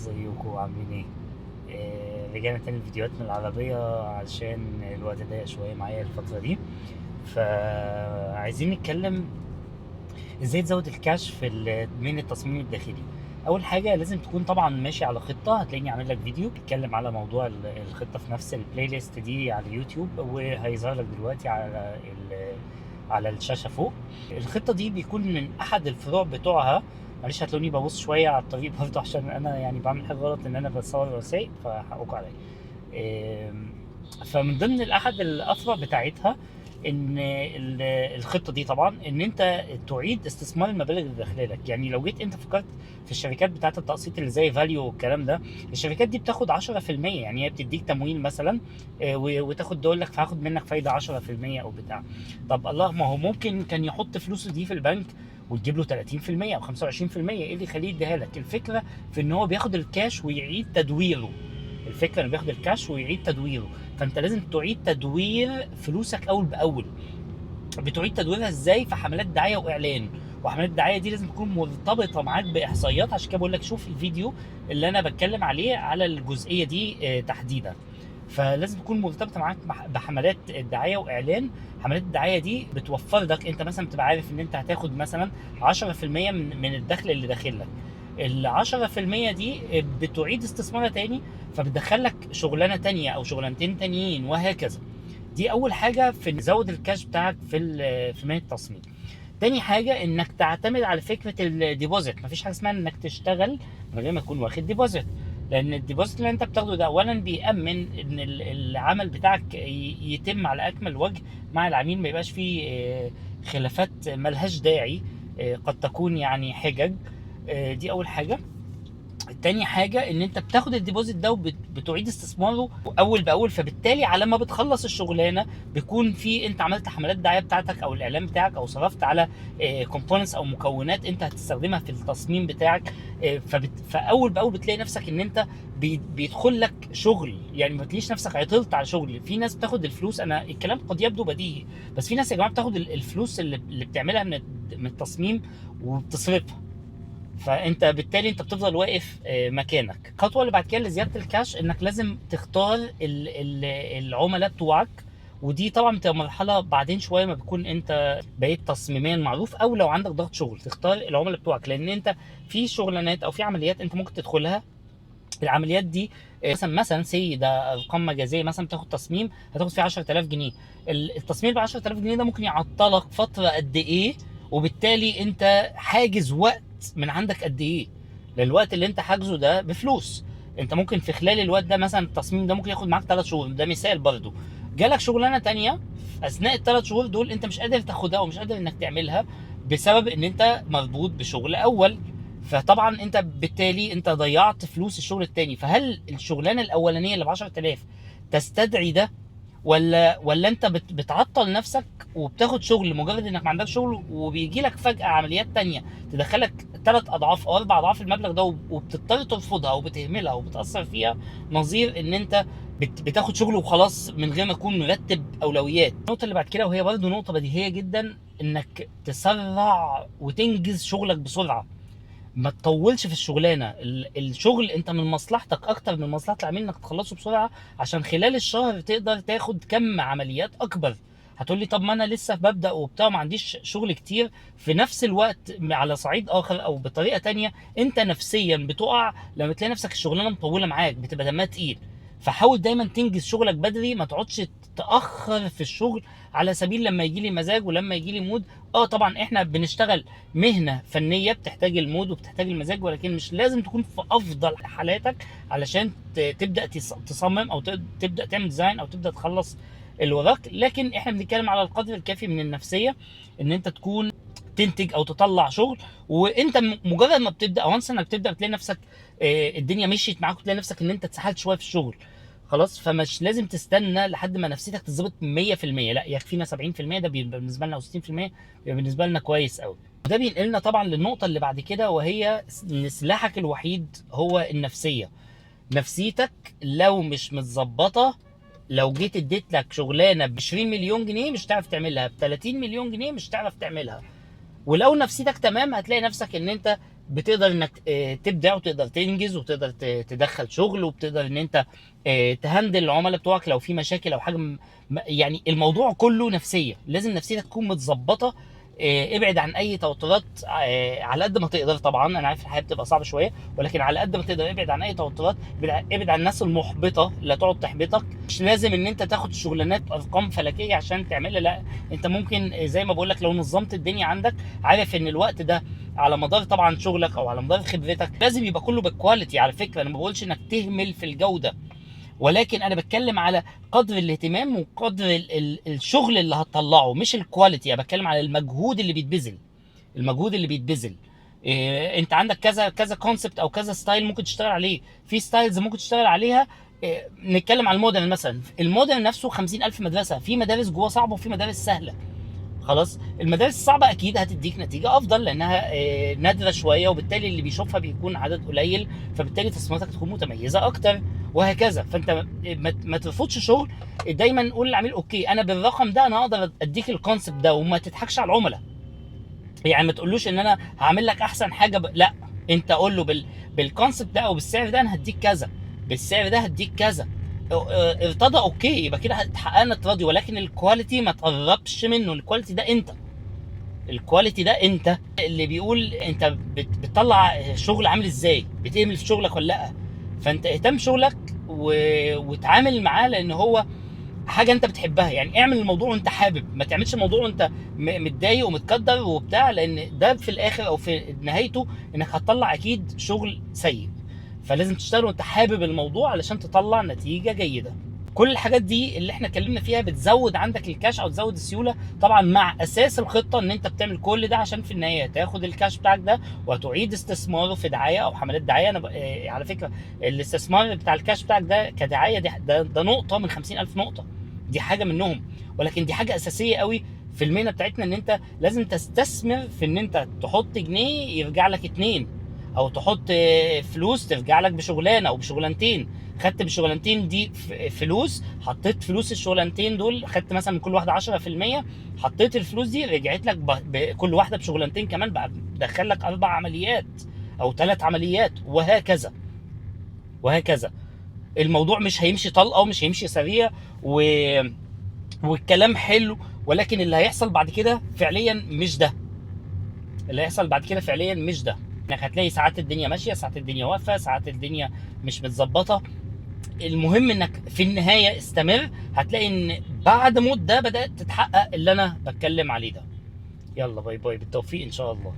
ازيكم عاملين ايه؟ رجعنا تاني الفيديوهات من العربية عشان الوقت ضيق شوية معايا الفترة دي. فعايزين نتكلم ازاي تزود الكاش من التصميم الداخلي. اول حاجة لازم تكون طبعا ماشي على خطة. هتلاقيني عامل لك فيديو بيتكلم على موضوع الخطة في نفس ال playlist دي على اليوتيوب، وهيظهر لك دلوقتي على الشاشة فوق. الخطة دي بيكون من احد الفروع بتوعها. معلش هتلاقوني ببص شوية على الطريق برضه عشان انا بعمل حاجة غلط ان انا بصور وسايق، فحقكم عليا. فمن ضمن احد الافرع بتاعتها ان الخطة دي طبعا ان انت تعيد استثمار المبالغ اللي داخله لك. لو جيت انت فكرت في الشركات بتاعت التقسيط اللي زي فاليو والكلام ده، الشركات دي بتاخد عشرة في المية، يعني هي بتديك تمويل مثلا، وتاخد تقول لك فهاخد منك فايده عشرة في المية او بتاع. طب الله، ما هو ممكن كان يحط فلوسه دي في البنك وتجيب له تلاتين في المية او خمسة وعشرين في المية، ايه اللي يخليه يديها لك؟ الفكرة في ان هو بياخد الكاش ويعيد تدويره. الفكرة انه بياخد الكاش ويعيد تدويره، فانت لازم تعيد تدوير فلوسك اول باول. بتعيد تدويرها ازاي؟ في حملات دعاية واعلان، وحملات الدعاية دي لازم تكون مرتبطة معاك باحصائيات. عشان كده بقول لك شوف الفيديو اللي انا بتكلم عليه على الجزئية دي تحديدا. فلازم تكون مرتبطة معاك بحملات الدعاية واعلان. حملات الدعاية دي بتوفر لك، انت مثلا بتبقى عارف ان انت هتاخد مثلا عشرة في المية من الدخل اللي داخل لك. ال عشرة في المية دي بتعيد استثمارها تاني، فبتدخل لك شغلانة تانية او شغلانتين تانيين وهكذا. دي اول حاجة في تزود الكاش بتاعك في مهنة التصميم. تاني حاجة انك تعتمد على فكرة ال deposit. مفيش حاجة اسمها انك تشتغل من غير ما تكون واخد deposit، لان ال deposit اللي انت بتاخده ده اولا بيأمن ان العمل بتاعك يتم على اكمل وجه مع العميل، ما يبقاش فيه خلافات ملهاش داعي، قد تكون حجج. دي اول حاجة. تاني حاجة ان انت بتاخد ال deposit ده وبتعيد استثماره اول باول، فبالتالي على ما بتخلص الشغلانة بيكون في انت عملت حملات دعاية بتاعتك او الاعلان بتاعك، او صرفت على components او مكونات انت هتستخدمها في التصميم بتاعك. فاول باول بتلاقي نفسك ان انت بيدخل لك شغل، ما بتلاقيش نفسك عطلت على شغل. في ناس بتاخد الفلوس، انا الكلام قد يبدو بديهي، بس في ناس يا جماعة بتاخد الفلوس اللي بتعملها من التصميم وبتصرفها، فانت بالتالي انت بتفضل واقف مكانك. الخطوة اللي بعد كده لزيادة الكاش انك لازم تختار العملاء بتوعك، ودي طبعا بتبقى مرحلة بعدين شوية ما بتكون انت بقيت تصميميا معروف، او لو عندك ضغط شغل تختار العملاء بتوعك، لان انت في شغلانات او في عمليات انت ممكن تدخلها. العمليات دي، مثلا سي ده ارقام مجازية، مثلا بتاخد تصميم هتاخد فيه 10000 جنيه. التصميم ب 10000 جنيه ده ممكن يعطلك فترة قد ايه، وبالتالي انت حاجز وقت من عندك قد ايه، لان الوقت اللي انت حاجزه ده بفلوس. انت ممكن في خلال الوقت ده مثلا التصميم ده ممكن ياخد معاك 3 شهور، ده مثال برضو. جالك شغلانة تانية اثناء الثلاث شهور دول انت مش قادر تاخدها ومش قادر انك تعملها بسبب ان انت مربوط بشغل اول، فطبعا انت بالتالي انت ضيعت فلوس الشغل التاني. فهل الشغلانة الاولانية اللي ب 10000 تستدعي ده، ولا انت بتعطل نفسك وبتاخد شغل لمجرد انك ما عندكش شغل، وبيجي لك فجأة عمليات تانية تدخلك 3 اضعاف او 4 اضعاف المبلغ ده، وبتضطر ترفضها وبتهملها وبتأثر فيها، نظير ان انت بتاخد شغل وخلاص من غير ما تكون مرتب اولويات. النقطة اللي بعد كده وهي برضه نقطة بديهية جدا، انك تسرع وتنجز شغلك بسرعة، ما تطولش في الشغلانة. الشغل انت من مصلحتك اكتر من مصلحة العميل انك تخلصه بسرعة، عشان خلال الشهر تقدر تاخد كم عمليات اكبر. هتقول لي طب ما انا لسه ببدا وبتاع وما عنديش شغل كتير. في نفس الوقت على صعيد اخر او بطريقة تانية انت نفسيا بتقع لما تلاقي نفسك الشغلانة مطولة معاك، بتبقى دمها تقيل. فحاول دايما تنجز شغلك بدري، ما تقعدش تاخر في الشغل على سبيل لما يجي لي مزاج ولما يجي لي mood. طبعا احنا بنشتغل مهنة فنية بتحتاج ال mood وبتحتاج المزاج، ولكن مش لازم تكون في افضل حالاتك علشان تبدا تصمم او تبدا تعمل design او تبدا تخلص اللي وراك. لكن احنا بنتكلم على القدر الكافي من النفسية ان انت تكون تنتج او تطلع شغل، وانت مجرد ما بتبدا او انس انك بتبدا بتلاقي نفسك، الدنيا مشيت معاك، وتلاقي نفسك ان انت اتسحلت شوية في الشغل خلاص. فمش لازم تستنى لحد ما نفسيتك تتظبط مية في المية، لا يكفينا سبعين في المية، ده بيبقى بالنسبة لنا، او ستين في المية بيبقى بالنسبة لنا كويس قوي. وده بينقلنا طبعا للنقطة اللي بعد كده، وهي ان سلاحك الوحيد هو النفسية. نفسيتك لو مش متظبطه، لو جيت اديت لك شغلانة ب 20 مليون جنيه مش هتعرف تعملها، ب 30 مليون جنيه مش هتعرف تعملها. ولو نفسيتك تمام هتلاقي نفسك ان انت بتقدر انك تبدع وتقدر تنجز وتقدر تدخل شغل، وبتقدر ان انت ت handle العملاء بتوعك لو في مشاكل او حاجة. يعني الموضوع كله نفسية، لازم نفسيتك تكون متظبطه. ابعد عن اي توترات على قد ما تقدر. طبعا انا عارف الحياة بتبقى صعبة شوية، ولكن على قد ما تقدر ابعد عن اي توترات، ابعد عن الناس المحبطه اللي تقعد تحبطك. مش لازم ان انت تاخد شغلانات ارقام فلكيه عشان تعملها، لا، انت ممكن زي ما بقول لك لو نظمت الدنيا عندك، عارف ان الوقت ده على مدار طبعا شغلك او على مدار خبرتك لازم يبقى كله بال quality. على فكرة انا ما بقولش انك تهمل في الجودة، ولكن انا بتكلم على قدر الاهتمام وقدر الشغل اللي هتطلعه، مش ال quality. انا بتكلم على المجهود اللي بيتبذل، المجهود اللي بيتبذل. انت عندك كذا كذا concept او كذا style ممكن تشتغل عليه، في styles ممكن تشتغل عليها. نتكلم على ال modern مثلا، ال modern نفسه 50,000 مدرسه، في مدارس جوه صعبة وفي مدارس سهلة. خلاص، المدارس الصعبة اكيد هتديك نتيجة افضل لانها نادرة شوية، وبالتالي اللي بيشوفها بيكون عدد قليل، فبالتالي تصميماتك تكون متميزة اكتر وهكذا. فانت ما ترفضش شغل، دايما قول للعميل okay انا بالرقم ده انا اقدر اديك ال concept ده، وما تضحكش على العملاء. يعني ما تقولوش ان انا هعمل لك احسن حاجة لا، انت قول له بال concept ده او بالسعر ده انا هديك كذا، بالسعر ده هديك كذا. ارتضى okay، يبقى كده حققنا التراضي، ولكن ال quality ما تقربش منه. ال quality ده انت، ال quality ده انت اللي بيقول انت بتطلع شغل عامل ازاي، بتهمل في شغلك ولا لا. فانت اهتم بشغلك وتعامل معاه لان هو حاجة انت بتحبها. يعني اعمل الموضوع وانت حابب، ما تعملش الموضوع وانت متضايق ومتكدر وبتاع، لان ده في الاخر او في نهايته انك هتطلع اكيد شغل سيء. فلازم تشتغل وانت حابب الموضوع علشان تطلع نتيجة جيدة. كل الحاجات دي اللي احنا اتكلمنا فيها بتزود عندك الكاش او تزود السيولة، طبعا مع اساس الخطة ان انت بتعمل كل ده عشان في النهاية تاخد الكاش بتاعك ده وتعيد استثماره في دعاية او حملات دعاية. انا على فكرة الاستثمار بتاع الكاش بتاعك ده كدعايه ده نقطة من 50,000 نقطة، دي حاجة منهم، ولكن دي حاجة اساسية قوي في المهنة بتاعتنا، ان انت لازم تستثمر في ان انت تحط جنيه يرجع لك 2، او تحط فلوس ترجع لك بشغلانه او بشغلانتين. خدت بشغلانتين دي فلوس، حطيت فلوس الشغلانتين دول، خدت مثلا من كل واحدة 10%، حطيت الفلوس دي رجعت لك بكل واحدة بشغلانتين كمان، بقى دخل لك 4 عمليات او 3 عمليات وهكذا وهكذا. الموضوع مش هيمشي طلقه ومش هيمشي سريع والكلام حلو، ولكن اللي هيحصل بعد كده فعليا مش ده. اللي هيحصل بعد كده فعليا مش ده. انك هتلاقي ساعات الدنيا ماشية، ساعات الدنيا واقفة، ساعات الدنيا مش متظبطه. المهم انك في النهاية استمر، هتلاقي ان بعد مده بدات تتحقق اللي انا بتكلم عليه ده. يلا bye bye، بالتوفيق ان شاء الله.